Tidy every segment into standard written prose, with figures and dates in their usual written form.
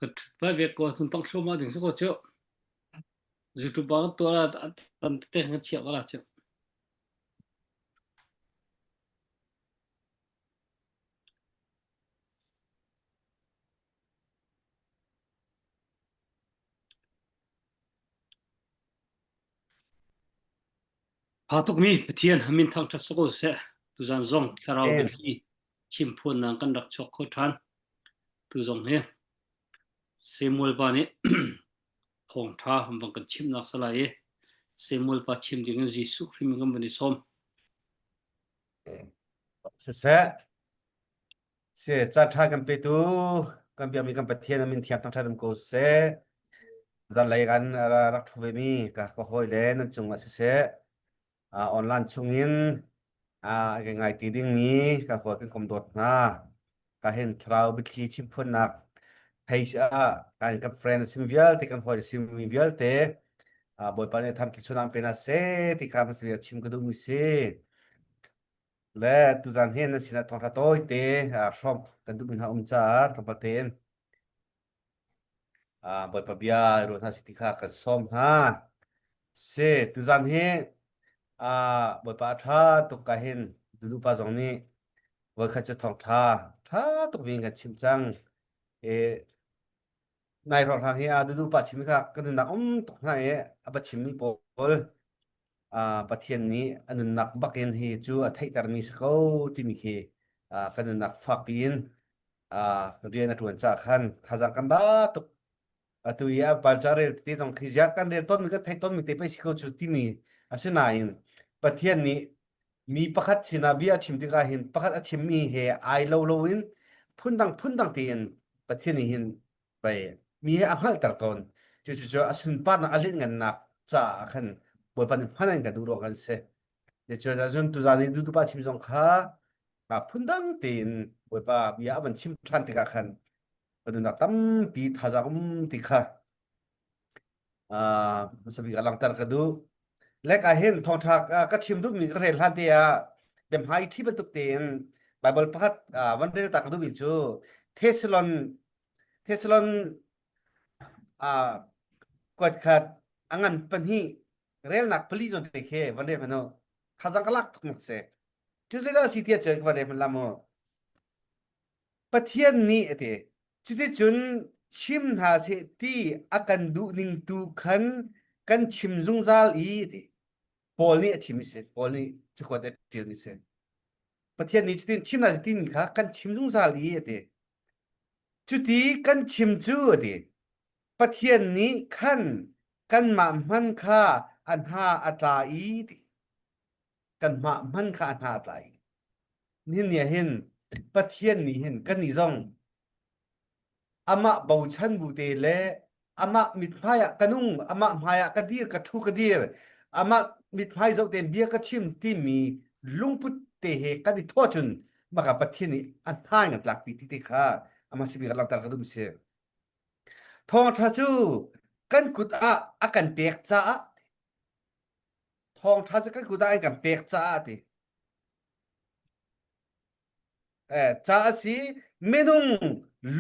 Ka ṭhut ve ko cun tong thluahmah ding si ko cu. YouTube ah kan tuah ah tam tete kan chiah ko la cu. Pha tukmi Pathian min thangṭhat si ko seh. Tuzan zong thlarau Amen. biathli chimphuannak kan rak chuak kho ṭhan. Tu zong hi Samuel pa nih thawngṭha bang kan chimnak salai i Samuel pa chim ding in Jesuh Khrih min kan van i sawm. Siseh, si ca ṭha kan petu kan biakmi kan Pathian a min thiang thangṭhat um ko seh. Zanlei kan rak ṭhu vemi ka ka hawi le nan cungah siseh, uh, online chungin uh, ka ngai ti dingmi ka hawi kan kom dawt hna. Ka hin thlarau biathli chimphunnak page ah kan kan friend a simi vialte kan hawi a simi vialte uh, Bawipa nih tham thluachuah pe hna seh ti kha hmasa bik chim ka duhmi si. Le tuzan hin na sinah thawngṭha tawite uh, hrawmh kan duhmi hna um caah tlawmpal tein uh, Bawipa bia i ruah hna si ti kha kan sawm hna. Si tuzan hi uh, Bawipa a ṭha tuk ka hin dudu pa zong nih voikhat cu thawngṭha ṭha tuk mi kan chim cang. E, nai hrawnghrang hi a dudu pa chim kha ka nunnak um tuk hna i a va chimmi pawl uh, Pathian nih a nunnak bakin hi cu a theihtermi si ko timi khi uh, ka nunnak fakpi in uh, rian a ṭuan caah khan thazaang kan ba tuk atu i a Bible rel tete zong khi ziah kan rel tawnmi kan theih tawnmi te pei si ko cu timi asinain Pathian nih mi pakhat sinah bia a chim tikah hin pakhat a chimmi he ai lo loin phundang phundang tein Pathian nih hin pei mi he a hngalhter tawn cucu a sunparnak a lianngannak caah khan Bawipa nih hman in kan duh ruang kan si cucu cun tuzan i duhdupa chim zong kha phundang tein Bawipa bia a van chim ṭhan tikah khan ka nunnak tampi thazaang um ti kha hmasa bik ah langhter ka duh. Lek ah hin thawngṭha ka chim duhmi ka rel hlan te ah biahmai ṭhi bantuk tein Bible pakhat van rel ta ka duhmi cu Thessalon Thessalon kuat khat a ngan pahnih relnak pali zawn te khi van rel hmanh u. Thazaang ka lak tuk mak si. Cu zeidah a si tiah cun ka van rel hmanh la mu. Pathian nih a ti. Cuticun chim hna seh ti a kan duhning tu khan kan chim zungzal i a ti. Paul nih a chim i si. Paul nih cakuat a ṭialmi si. Pathian nih cutin chim hna seh timi kha kan chim zungzal i a ti. Cuti kan chim cu a ti. Pathian nih khan kanmah hman kha a hna a tla i ti. Kanmah hman kha a hna a tla i. Nihin ni ah hin Pathian nih hin kannih zong amah bochan bu te le amah mithmai ah ka nung, amah hmai ah ka dir, ka ṭhu ka dir, amah mithmai zoh tein bia ka chim timi lungput te he kan i thawh cun maka Pathian nih a hna in a tlakpi ti te kha amah sibik ah langhter ka duh si. Thawngṭha cu kan kut ah a kan pek caah thawngṭha cu kan kut ah an kan pek caah ti Eh, ca a si minung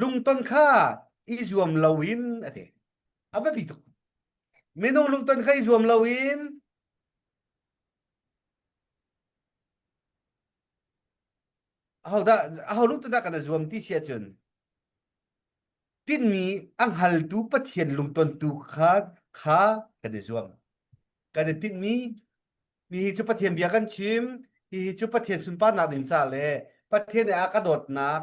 lungton kha i zuam loin a ti. A biapi tuk. Minung lungton kha i zuam loin ahodah aho lungton dah kan i zuam ti si ahcun tinmi a hngaltu Pathian lungton tu kha kha kan i zuam. Kan i tinhmi Hihi cu Pathian bia kan chim. Hihi cu Pathian sunparnak ding ca le Pathian nih a ka dawtnak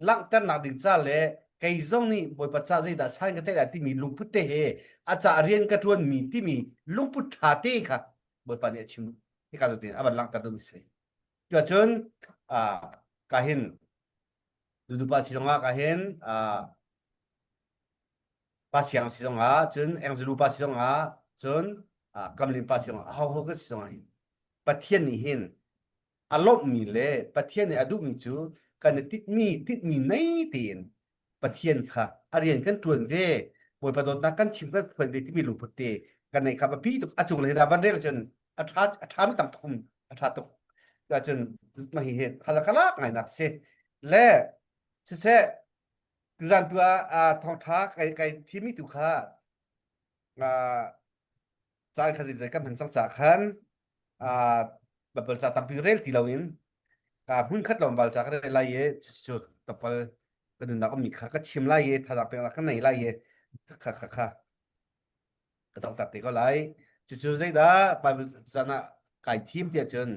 langhternak ding ca le kei zong nih Bawipa ca zeidah san ka tlaih lai timi lungput te he a ca rian ka ṭuanmi timi lungput ṭha te kha Bawipa nih a chim. Hika cu tin a van langhter duhmi si. Cuahcun ka hin dudupa si zongah ka hin pa siang si zongah cun Angelo pa si zongah cun Kamlin pa si zongah ho ho ka si zongah hin Pathian nih hin a lawmhmi le Pathian nih a duhmi cu kan i titmi titmi nei tein Pathian kha a rian kan ṭuan ve Bawipa dawtnak kan chim kan phuan ve timi lungput te kan neih kha biapi tuk a cung le hin van rel cun a ṭha a ṭhami tam tuk a ṭha tuk cun mah hi hi halak ngai nak si le siseh. Tuzan tu ah thawngṭha kai kai thimi tu kha caan kha zimzai kan hman cang caah khan Baibal ca tampi rel ti loin ka hmun khat lawng Baibal ca ka rel lai i cucu tapal ka nunnak ummi kha ka chim lai i thazaang peknak ka nei lai i kha kha kha ka dongter te ko lai. Cucu zeidah Baibal caan ah kai thim tiah cun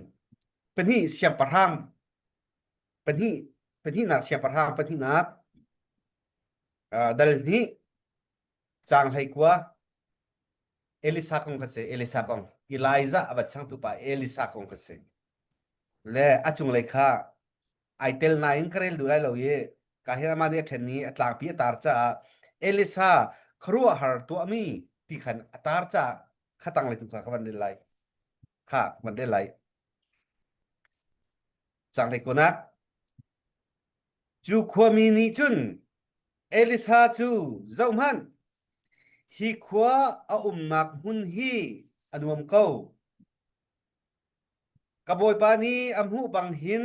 pahnih siangpahrang pahnih pahnihnak siangpahrang pahnihnak dal hnih caang 19 Elisa kong kha si Elisa kong Elijah a va changtu pa Elisa kong kha si le a cunglei kha ai tel nain ka rel duh lai lo i ka hin amah nih a ṭhen i a tlangpi a tar caah Elisa khuaruahhar tuahmi ti khan a tar caah kha tanglei tu kha ka van rel lai kha van rel lai caang hlei kuanak Cu khuami nih cun Elisa cu zohhmanh, hi khua a umnak hmun hi a nuam ko. Ka bawipa nih a hmuh bang hin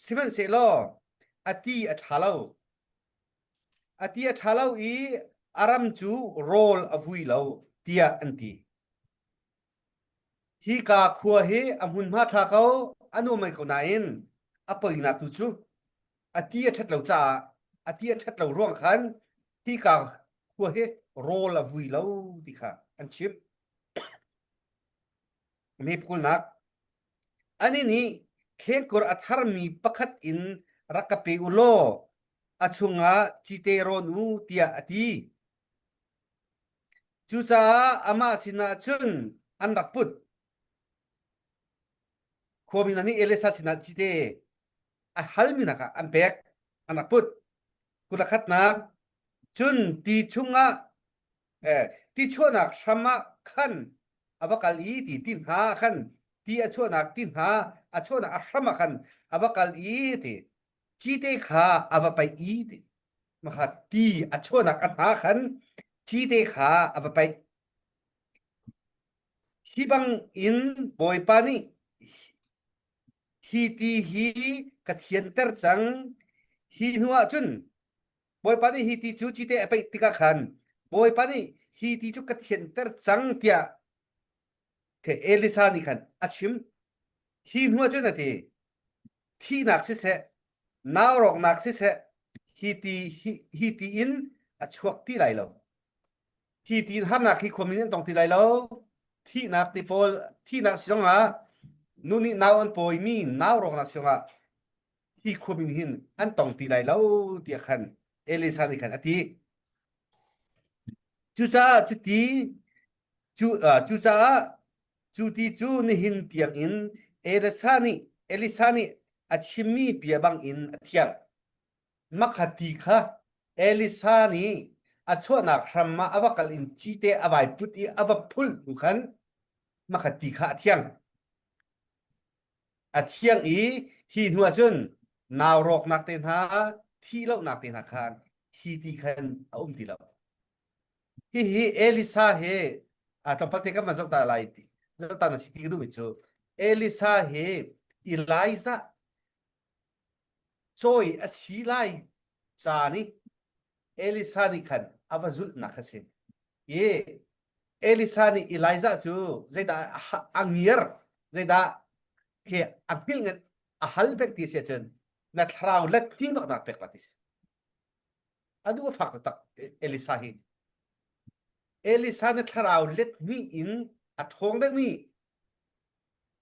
sihmanhsehlaw a ti a ṭha lo. A ti a ṭha lo i a ram cu rawl a vui lo, tiah an ti. Hika khua hi a hmunhma ṭha ko, a nuam mei ko nain a poinak tu cu a ti a ṭhat lo caah a ti a ṭhat lo ruang khan hika khua hi rawl a vui lo ti kha an chim. Meipkulnak Anih nih khengkur a tharmi pakhat in rak ka pe u law a chungah cite rawn u tiah a ti. Cucaah amah sinah cun an rak put. Khuami hna nih Elisa sinah cite a halmi hna kha an pek, an rak put. Kul a khatnak cun ti chungah eh, ti chuahnak hram ah khan a va kal i ti ti hna ah khan ti a chuahnak ti hna a chuahnak a hram ah khan a va kal i ti cite kha a va paih i ti Makha ti a chuahnak a hna khan cite kha a va paih. Hi bang in Bawipa nih hi ti hi ka thianter cang. Hi hnu ah cun Bawipa nih hi ti cu cite a paih tikah khan Bawipa nih hi ti cu ka thianter cang tiah Elisa nih khan a chim. Hi hnu ah cun a ti. Thihnak siseh, naurawknak siseh, hi ti hi, hi ti in a chuak ti lai lo. Hi ti in harnak hi khuami nih an tong ti lai lo. Thihnak ti pawl thihnak si zongah nu nih nau an pawimi nau rawknak si zongah hi khuami nih hin an tong ti lai lo tiah khan Elisa nih khan a ti. Cucaah cuti cu uh, cucaah Cu ti cu nihin tiangin Elisa nih Elisa nih a chimmi bia bangin a thiang. Makha ti kha Elisa nih a chuahnak hram ah a va kal in cite a vai put i a va phulh hnu khan makha ti kha a thiang. A thiang i hi hnu ah cun nau rawknak te hna, thih lohnak te hna khan hi ti khan a um ti lo. Hihi Elisa he a tlawmpal te kan van zoh ta lai ti zoh ta na si ti ka duhmi cu Elisa he Elijah cawi a si lai ca nih Elisa nih khan a va zulhnak a si. I Elisa nih Elijah cu zeidah a ngiar zeidah he a hngilh ngan a hal pek ti si ahcun na thlarau let ti bak nak pek la ti si. A duh a fak taktak Elisa hi. Elisa na thlarau let hnih in a ṭhawng deuhmi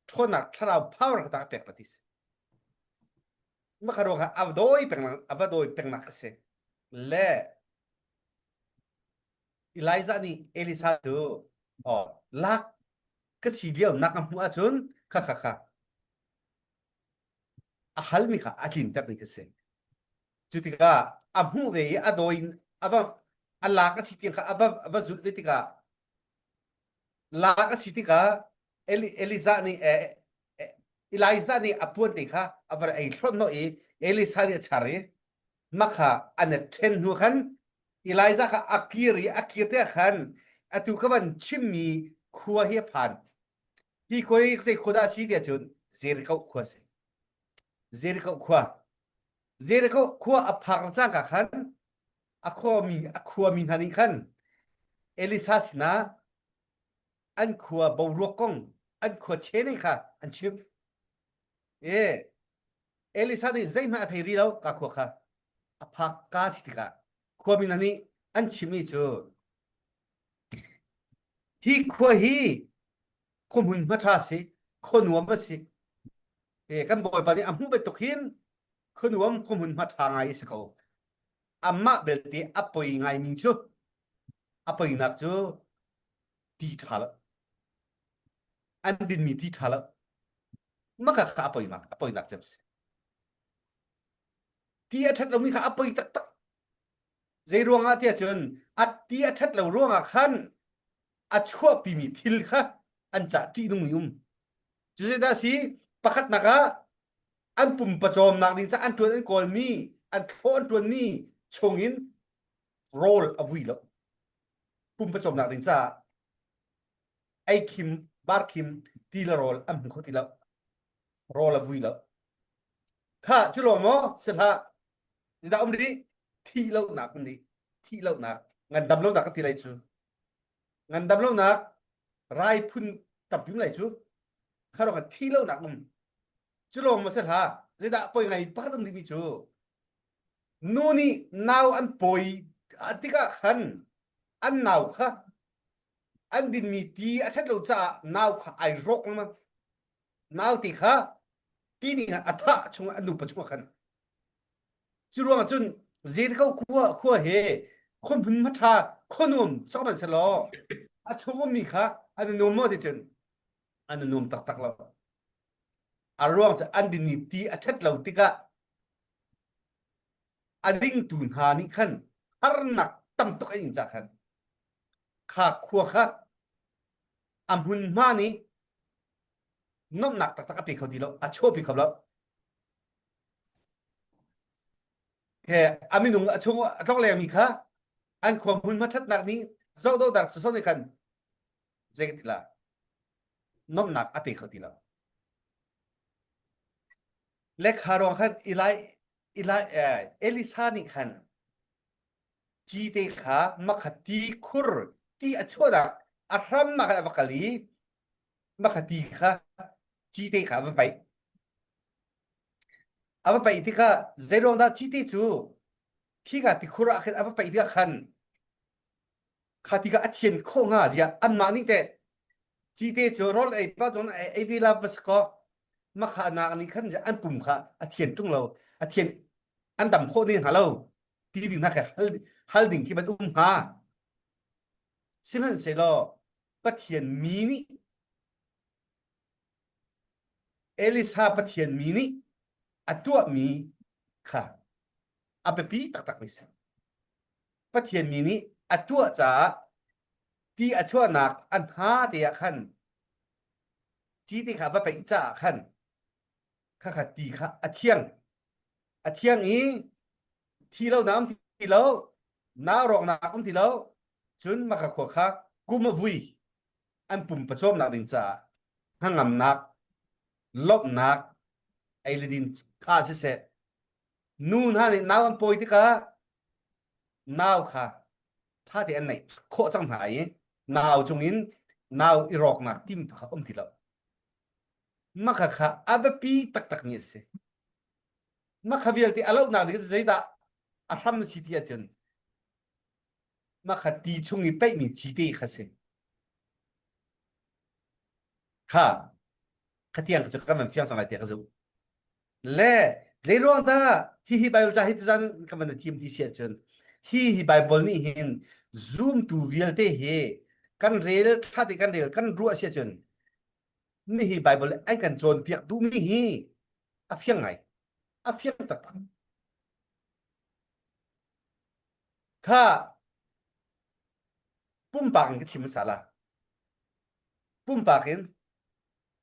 ṭhawnnak thlarau power ka ta pek la ti si. Maka ruang ah a dawi peng a va dawi pengnak a si. Le Elijah nih Elisa cu oh lak ka si lio nak a hmuh ahcun kha kha kha a halmi kha a tlinter ding ka si. Cu tikah a hmuh ve i a dawi in a va a lak a si tiang kha a va a va zulh ve tikah lak a si tikah Eli, Elijah nih eh, eh, Elijah nih a puan te kha a va ei hlonh hnawh i Elisa nih a char i mah kha an i ṭhen hnu khan Elijah kha a kir i a kir te ah khan atu ka van chimmi khua hi a phan. Hi khua hi zei khua dah a si tiah cun Jericho khua a si. Jericho khua. Jericho khua a phak cangka khan A khuami a khuami hna nih khan Elisa sinah an khua boruak kong an khua chene kha an chim. E Elisa nih zeihmanh a thei rih lo ka khua kha a phak ka si tikah khuami hna nih an chimmi cu hi khua hi khua hmunhma ṭha si khua nuam a si e kan bawipa nih a hmuh bantuk hin khua nuam khua hmunhma ṭha ngai a si ko amah belte a poi ngaimi cu a poinak cu ti ṭha lo an dinmi ti ṭha lo maka kha a poinak a poinak cem si ti a ṭhat lomi kha a poi taktak zei ruangah tiah cun a ti a ṭhat lo ruangah khan a chuahpimi thil kha an cah ṭihnungmi um cu zeidah si pakhatnak ah an pum pawcawmnak ding ca an ṭuan an kawlmi an thlawh an ṭuanmi chungin rawl a vui lo pum pawcawmnak ding caah ei khim bar khim ti le rawl an hmu kho ti lo rawl a vui lo kha cu lawng maw si hlah dah um rih thih lonak um nih thih lonak ngandam lonak ka ti lai cu ngandam lonak rai phun tampi um lai cu kha rong thih lonak um cu lawng maw si hlah zeidah poi ngai pakhat um rihmi cu nu nih nau an pawi tikah khan an nau kha an dinmi ti a ṭhat lo caah nau kha ai rawk lengmang nau ti kha ti nih a thah chung an nupa chungah khan cu ruangah cun Jericho khua khua he khua hmun hma khua nuam sok man selaw a chung ummi kha an nuam maw ti cun an nuam taktak lo a ruang cu an dinmi ti a ṭhat lo tikah a dingtu hna nih khan harnak tam tuk an in cah khan kha khua kha a hmunhma nih nuamhnak taktak a pe kho ti lo a chuahpi kho lo he a minung a chung a tlonglengmi kha an khua hmunhma ṭhatnak nih zohdawhnak sosok nih khan zei ti la nuamhnak a pe kho ti lo le kha ruang khan Eli Eli Elisa nih khan cite kha makha ti khur ti a chuahnak a hramnak ah a va kal i makha ti kha cite kha a va paih a va paih tikah zeiruang dah cite cu khika tikhur ah khin a va paih tikah khan kha tikah a thian khawh hnga ziah anmah nih teh cite cu rawl ei pa cun ei ve la va si kaw makha nak nih khan an pum kha a thian ṭung lo a thian an dam khawh ne hnga lo ti ding hna kha hal, hal ding khi van um hnga sihmanhsehlaw Pathian mi nih Elisa Pathian mi nih a tuahmi kha a biapi taktak mi si Pathian mi nih a tuah caah ti a chuahnak an hna te ah khan ti te kha va peih caah khan khakha ti kha a thiang a thiang i thi lo na um ti lo nau rawknak um ti lo cun maka khua kha kum a vui an pum pawcawmnak ding caah hnangamnak lawmhnak ei le din kha siseh nu hna nih nau an pawi tikah nau kha ṭha te an neih khawh cang hna i nau cungin nau i rawknak tim kha um ti lo maka kha a biapi taktak mi a si makha vialte a lohnak ding zeidah a hram si ti ahcun makha ti chung i peihmi cite kha si kha khatiang cu kan van fiang cang lai tiah ka zumh le zeiruang dah hihi Bible ca hi tuzan kan van thim ti si ahcun hi hi Bible nih hin zumtu vialte hi kan rel tha te kan rel kan ruah si ahcun nihi Bible an kan cawnpiak duhmi hi a fiang ngai a fiang taktak kha pumpak in ka chim hmasa la pumpak in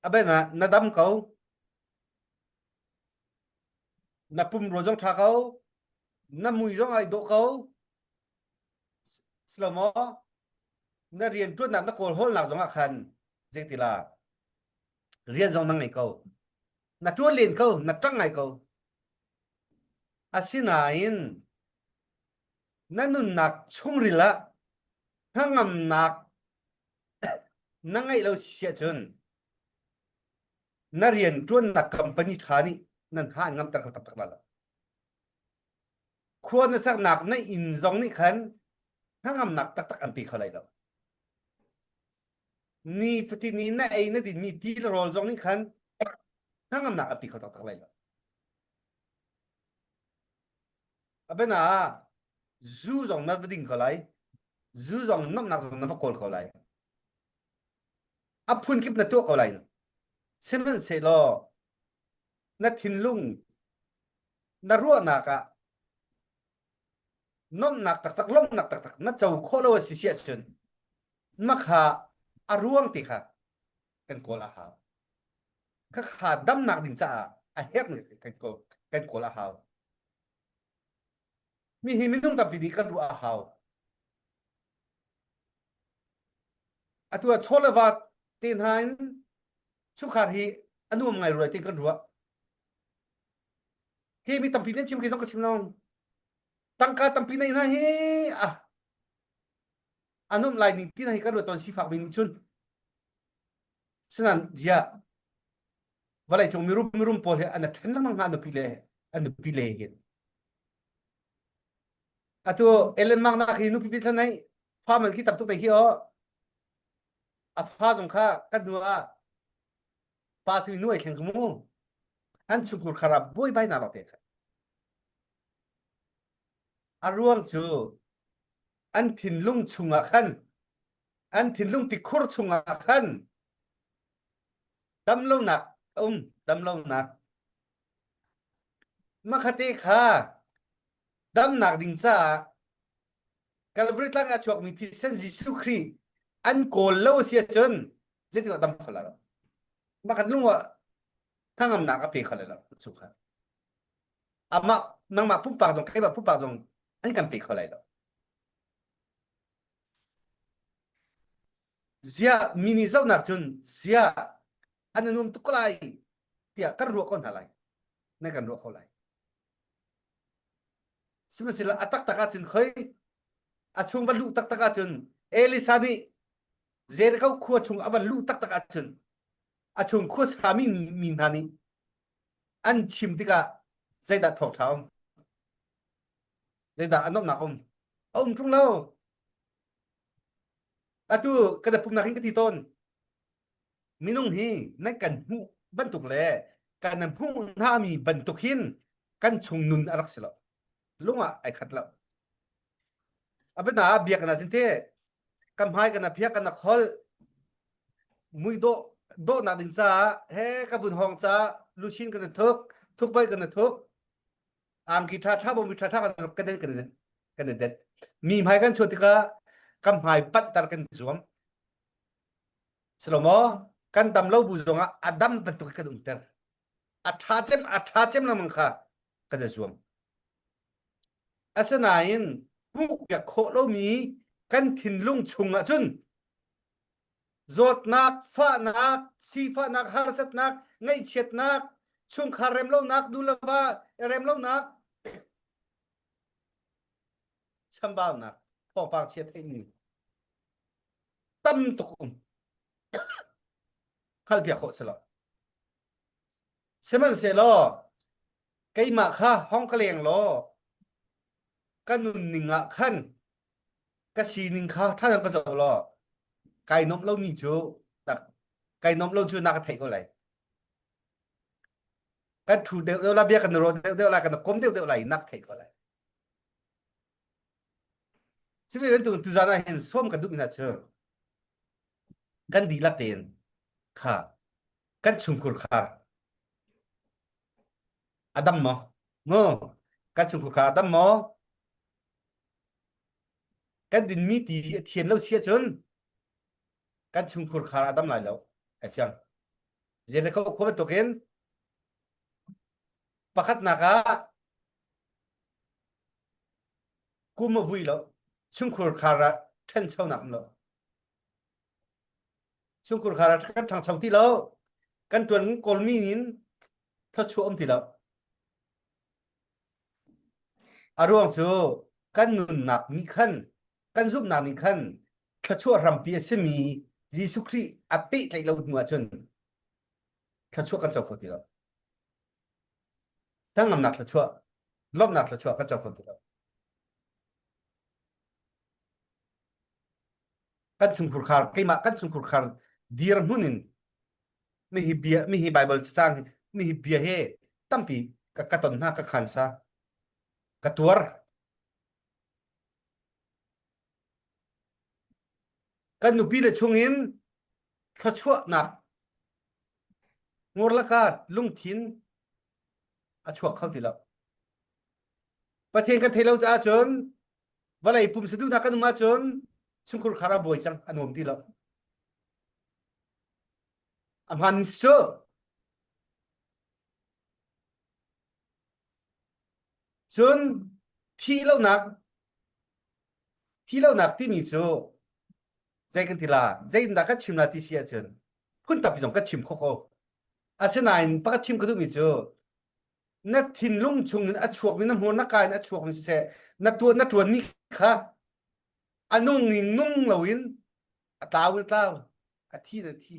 aben ah na dam ko na pum rua zong ṭha ko na mui zong ai dawh ko Slomo na rian ṭuannak na kawl hawlnak zong ah khan zeitila rian zong na ngei ko na ṭuan len ko na ṭang ngai ko asinain Na nunnak chungril ah hnangamnak na ngeih lo si ahcun na rian ṭuannak company ṭha nih nan ha an ngamter kho taktak lai lo. Khua na saknak na inn zong nih khan hnangamnak taktak an pe kho lai lo. Ni fatin i na ei na dinmi ti le rawl zong nih khan hnangamnak a pe kho taktak lai lo. A biana ah zu zong na va ding ko lai. Zu zong nomhnak zong na va kawl ko lai. A phunkip na tuah ko lai. Sihmanhsehlaw na thinlung na ruahnak ah nomhnak taktak lawmhnak taktak na co khawh lo a si si ahcun makha a ruang ti kha kan kawl a hau. Khakha damnak ding caah a herhmi kan kawl kan kawl a hau. Mi hi minung tampi nih kan ruah a hau. Atu ah chaw le va te hna in chungkhar hi a nuam ngai rua ti kan ruah. Hi mi tampi nih chim khi zong ka chim lo. Tangka tampi nei hna hi ah a nuam lai ning ti na hi kan ruah tawn sifak mi nih cun. Sinan zia vawlei cung mirum mirum pawl hi an ṭhen lengmang hna nupi le an nupi le hin. Atu Ellen Mark nak hi nupi pi thlan nei fa man khi tam tuk nei hi o. A fa zong kha kan nu ah pa simi nu ai thleng mu. An chungkhur khara buai bai na lo te kha. A ruang cu an thinlung chungah khan an thinlung tikhur chungah khan damlonak a um damlonak makhate kha damnak ding caah Calvary tlang ah chuakmi thisen Jesuh Khrih an kawl lo a si ahcun zeitin dam kho lai lo mah kan lung ah thangamnak a pe kho lai lo cu kha amah nangmah pumpak zong keimah pumpak zong an kan pe kho lai lo Ziah mi nih zohnak cun ziah an i nuam tuk ko lai tiah kan ruah ko hna lai. Na kan ruah ko lai. Sihmanhsehlaw a taktak ahcun khoi a chung van luh taktak ahcun Elisa nih Jericho khua chung a van luh taktak ahcun a chung khua sami mi hna nih an chim tikah zeidah thawngṭha um? Zeidah a nuamhnak um? A um ṭung lo. Atu ka pumnak hin ka ti tawn. Minung hi nan kan hmuh bantuk le kan hmuh hna mi bantuk hin kan chung nun a rak si lo. Lung ah ai khat lo. A biana ah biak na cun te kan hmai kan phiak kan khol mui dawh dawhnak ding caah he ka vun hong caah luchin kan thuk thuk bai kan thuk angki ṭha ṭha bomi ṭha ṭha kan kan kan kan i det mi hmai kan chuah tikah kan hmai panhter kan zuam silo maw kan dam lo bu zongah a dam bantuk kan umter a ṭha cem a ṭha cem lengmang kha kan i zuam asinain hmuhpiak khawh lomi kan thinlung chungah cun zawtnak fahnak sifahnak harsatnak ngaihchiatnak chungkhar remlonak nu le va remlonak chambaunak thawngpang chia theihmi tam tuk um hngalhpiak khawh si lo sihmanhsehlaw keimah kha hong ka leng law ka nunning ah khan ka sining kha ṭha ka zoh law kai nuamh lomi cu kai nuamh lo cu na ka theih ko lai kan thu deuh deuh la bia kan ro deuh deuh lai kan kom deuh deuh lai nak theih ko lai Cuve bantuk tuzan ah hin sawm kan duh mi hna cu kan dihlak tein kha kan chungkhur khar a dam maw mu kan chungkhur khar a dam maw kan dinmi ti a thian lo si ahcun kan chungkhur khar a dam lai lo ai fiang Jericho khua bantukin pakhatnak ah kum a vui lo chungkhur khar ah ṭhanchonak um lo chungkhur khar ah kan ṭhangcho ti lo kan ṭuan kawlmi in thluachuah um ti lo a ruang cu. Kan nunnak nih khan kan zumhnak nih khan thluachuah hrampi a simi Jesuh Khrih a pehtlaih lo hnu ahcun thluachuah kan co kho ti lo. Hnangamnak thluachuah, lawmhnak thluachuah kan co kho ti lo. Kan chungkhur khar keimah kan chungkhur khar dirhmun in mihi bia mihi Bible cacang mihi bia he tampi ka ka ton hna ka khan sa ka tuar kan nupi le chungin thluachuahnak ngurlaka lungthin a chuak kho ti lo Pathian kan thei lo caah cun vawlei pumsa duhnak kan um ahcun chungkhur khar a buai cang a nuam ti lo a hman cu cun thih lonak thih lonak timi cu zei kan ti la zeitindah kan chim la ti si ahcun phun tampi zong kan chim kho ko asinain pakhat chim ka duhmi cu na thinlung chungin a chuakmi na hmur na ka in a chuakmi siseh na tuah na ṭuanmi kha a nung in nung loin a tlau in a tlau a thi in a thi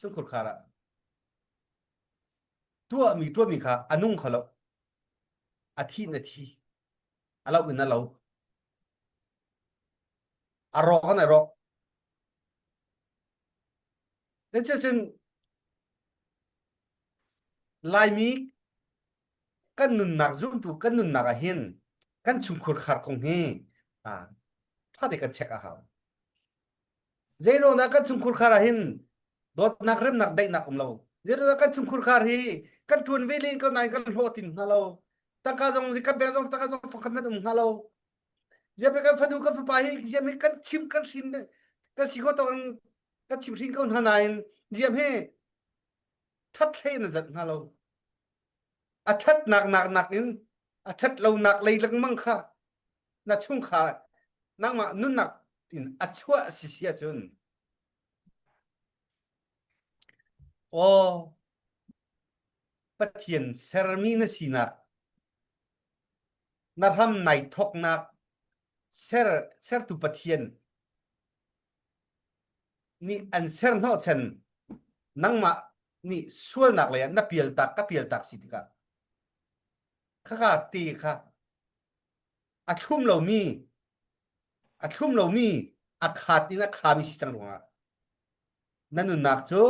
chungkhur khar ah tuahmi tuahmi kha a nung kho lo a thi in a thi a lo in a lo a rawk in a rawk Cucun Laimi kan nunnak zumtu kan nunnak ah hin kan chungkhur khar kong hi ṭha te kan check a hau. Zeiruang dah kan chungkhur khar ah hin dawtnak remnak daihnak um lo. Zeiruang dah kan chungkhur khar hi kan ṭuan ve len ko nain kan hlawhtlin hnga lo. Tangka zong kan bank zong tangka zong fangkhat hmanh um hnga lo. Ziah kan fanu kan fapa hi ziah kan chim kan hrin kan si kho tawk in kan chim hrin ko hna nain ziah he that hlei na zat hnga lo. A thatnak nak nak in a that lo nak lei lengmang kha na chungkhar nangmah nunnak in a chuah si si ahcun aw Pathian sermi na sinak na hram nai thawknak ser sertu Pathian nih an ser hnawhchan nangmah nih sualnak lei ah na pialtak ka pialtak si tikah khaka te kha a thlum lomi a thlum lomi a khaat in a khami si cang ruangah na nunnak cu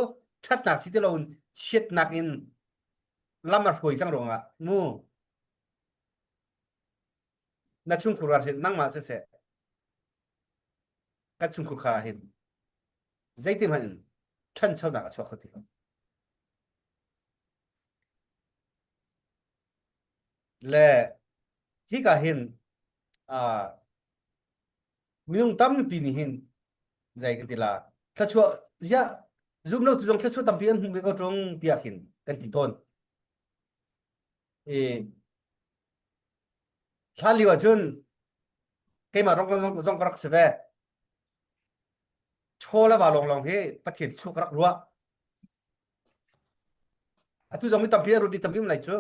ṭhatnak si ti loin chiatnak in lam a hruai cang ruangah mu na chungkhur ah hin nangmah siseh ka chungkhur khar ah hin zeiti hmanh in ṭhanchonak a chuak kho ti lo le hika hin uh, minung tampi nih hin zei kan ti la thluachuah ziah zum lo tu zong thluachuah tampi an hmuh ve ko ṭung tiah khin kan ti tawn i hlan lio ahcun keimah rong zong ka rak si ve chaw le va lawng lawng hi Pathian chu ka rak ruah atu zong mi tampi a rupi tampi um lai cu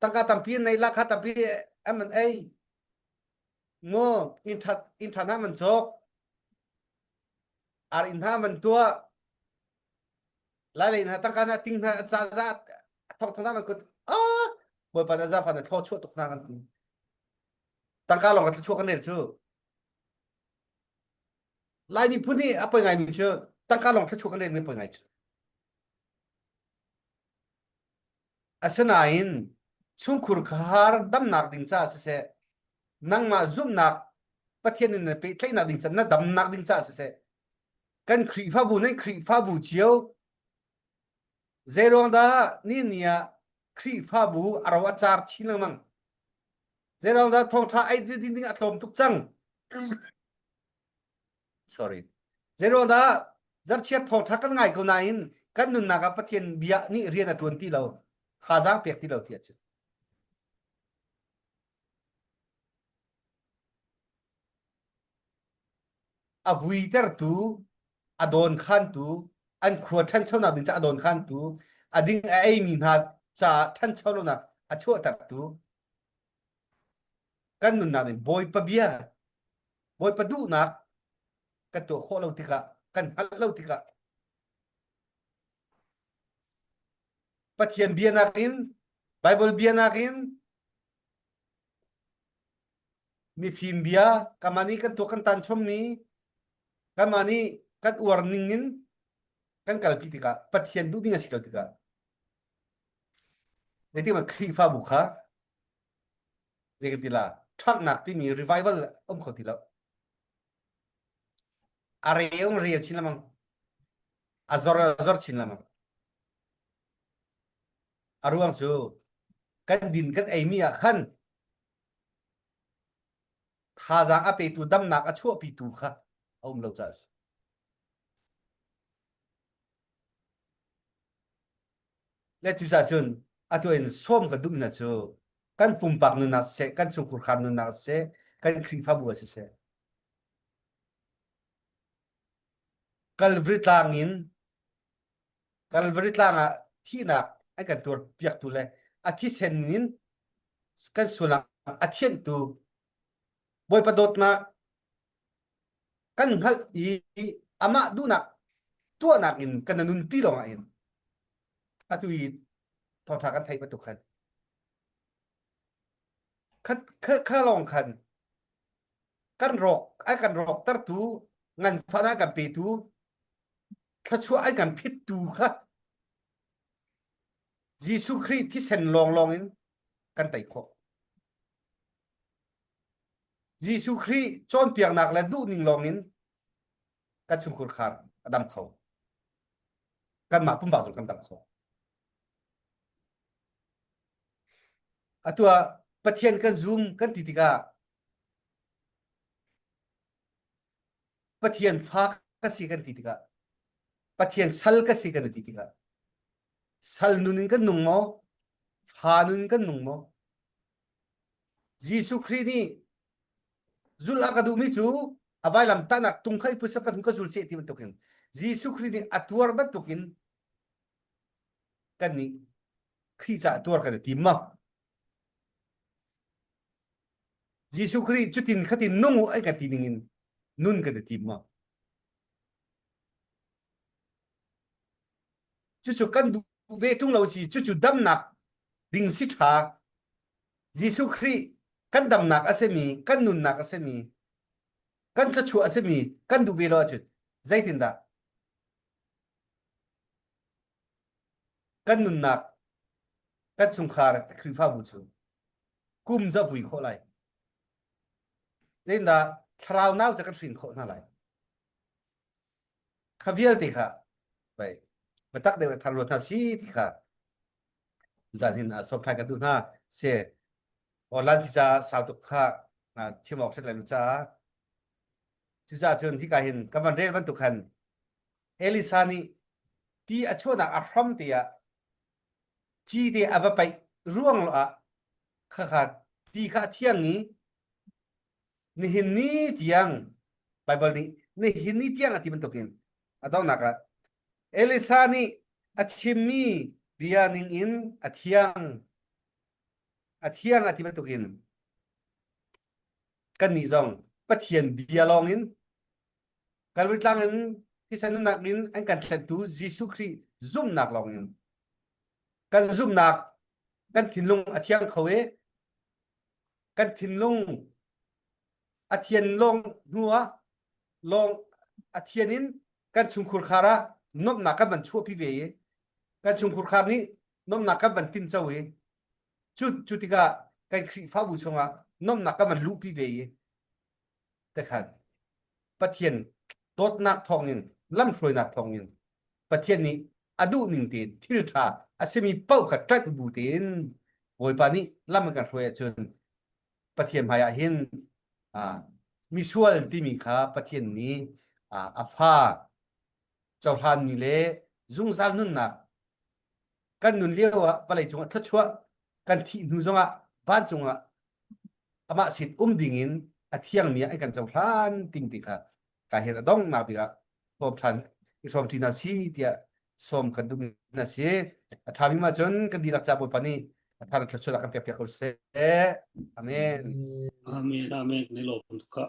tangka tampi nei la kha tampi am an ei ngo in that in tha na man chok ar in ha man tua lai lei hna tangka na ting hna za za thok thok na man kut a bawipa na za fa na thlo chuah tuk hna kan ti tangka lawng ka thluachuah kan rel cu Lai miphun hi a poi ngaimi cu tangka lawng thluachuah kan rel mi poi ngai cu asinain chungkhur khar damnak ding caah siseh nangmah zumhnak Pathian in na pehtlaihnak ding caah na damnak ding caah siseh kan Khrihfabu nan Khrihfabu cio zeiruang dah ni ni ah Khrihfabu a ro a car chin lengmang zeiruang dah thawngṭha ei ding ding a tlawm tuk cang sorry zeiruang dah zarchiar thawngṭha kan ngai ko nain kan nunnak ah Pathian bia nih rian a ṭuan ti lo thazaang pek ti lo ti ahcun A vuitertu, a dawnkhantu, an khua ṭhanchonak ding caah a dawnkhantu, a ding a eimi hna caah ṭhancho lonak a chuahtertu kan nunnak nih Bawipa bia, Bawipa duhnak kan tuah khawh lo tikah, kan hngalh lo tikah Pathian bia nakin Bible bia nakin mifim bia kanmah nih kan tuah kan tan chommi kanmah nih kan uar ning in kan kalpi tikah Pathian duh ding a si lo tikah zeitik hmanh Khrihfabu kha zei kan ti la ṭhanghnak timi revival um kho ti lo a reu reu chin lengmang a zor a zor chin lengmang a ruang cu kan din kan eimi ah khan thazaang a petu damnak a chuahpitu kha a um lo caah a si. Le cucaah cun atu in sawm ka duh hna cu kan pumpak nunnak siseh, kan chungkhur khar nunnak siseh, kan Khrihfabu ah siseh, Calvary tlang in Calvary tlang ah thihnak an kan tuar piaktu le a thisen in kan sualnak a thianhtu Bawipa dawtnak kan hngalh i amah duhnak tuahnak in kan nunpi lawngah in atu i thawngṭha kan theih bantuk khan kha kha lawng khan kan rawk ai kan rawk tertu nganfahnak kan petu thluachuah an kan phittu kha Jesuh Khrih thisen lawnglawng in kan tei khawh. Jesuh Khrih cawnpiaknak le duhning lawng in kan chungkhur khar a dam kho. Kanmah pumpak zong kan dam kho. Atu ah Pathian kan zum kan ti tikah Pathian fa ka si kan ti tikah Pathian sal ka si kan ti tikah sal nun in kan nung maw fa nun in kan nung maw Jesuh Khrih nih zulh a ka duhmi cu a vailam tahnak tung kha i put ka ka zul seh ti bantukin Jesuh Khrih nih a tuar bantukin kan nih Khrih caah tuar kan i tim ma Jesuh Khrih cutin khatin nung u an kan ti ning in nun kan i tim ma cucu kan duh ve ṭung lo si cucu damnak ding si ṭha Jesuh Khrih kan damnak a simi kan nunnak a simi kan thluachuah a simi kan duh ve lo ahcun zeitindah kan nunnak kan chungkhar Khrihfabu cu kum cu a vui khawh lai zeitindah thlarau nau cu kan hrin khawh hna lai Kha vialte kha pei biatak deuh in thar ruat hna si ti kha zan hin sawm ṭhan kan duh hna si online si caah sau tuk kha chim awk ṭhat lai lo caah cucaah cun hika hin kan van rel bantuk khan Elisa nih ti a chuahnak a hram te ah ci te a va paih ruang lo ah khakha ti kha a thiang i nihin ni tiang Baibal nih nihin ni tiang a ti bantukin a donghnak ah Elisa nih a chimmi bia ningin a thiang a thiang a ti bantukin kannih zong Pathian bia lawngin Calvary tlang in thisen nunnak in an kan thlentu Jesuh Khrih zumhnak lawngin kan zumhnak kan thinlung a thiang kho i kan thinlung a thian lawng hnu ah lawng a thian in kan chungkhur khar ah nuamhnak kan van chuahpi ve i kan chungkhur khar nih nuamhnak kan van tinco i cu cu tikah kan Khrihfabu chungah nuamhnak kan van luhpi ve i tekhan Pathian dawtnak thawngin lamhruainak thawngin Pathian nih a duh ning tein thil ṭha a simi paoh kha ṭanh bu tein Bawipa nih lam a kan hruai ahcun Pathian hmaiah hin misual timi kha Pathian nih a fa cohlanmi le zungzal nunnak kan nun lio ah vawlei cungah thluachuah kan thih hnu zongah vancung ah amah sin um dingin a thiangmi ah an kan cohlan ting ti kha ka hin a donghnak bik ah hrawm ṭhan i hrawm ṭi hna si tiah sawm kan duhmi hna si. A ṭha bik ma cun kan dihlak ca Bawipa nih a thar thluachuah kan pek piak ko seh. Amen. Amen. Amen. Ni lawm tuk ka.